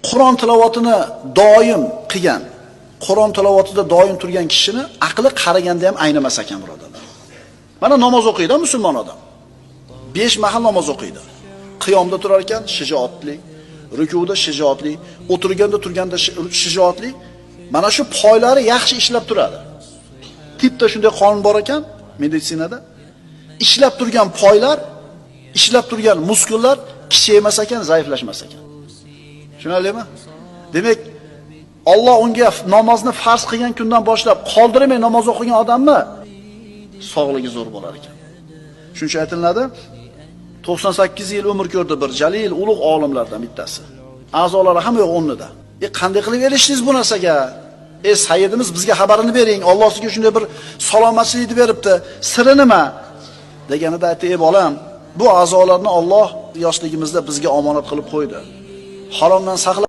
Qur'on tilovatini doim qilgan, Qur'on tilovatida doim turgan kishini aqli qaraganda ham aynimas ekan, birodarlar. Mana namoz o'qiydi musulmon odam. 5 mahal namoz o'qiydi. Qiyomda turar ekan shijoatli, rukuda shijoatli, o'tirganda turganda shijoatli. Mana shu poylari yaxshi ishlab turadi. Tipda shunday qonun bor ekan meditsinada. Ishlab turgan poylar, ishlab turgan muskullar kichaymas ekan, zaiflashmas ekan. Tushunarlimi? Demak, Alloh unga namozni farz qilgan kundan boshlab qoldirmay namoz o'qigan odamni sog'ligi zo'r bo'lar ekan. Shuning uchun aytiladi, 98 yil umr ko'rdi bir jalil ulug' olimlardan bittasi. A'zolari hamma yo'q o'rnida. Qanday qilib erishdingiz bu narsaga? Sayyidimiz bizga xabarini bering. Alloh sizga shunday bir salomatchilikni beribdi. Siri nima? Deganida aytdi, "Ey bolam, bu a'zolarni Alloh yoshligimizda bizga omonat qilib qo'ydi. Haromdan saqla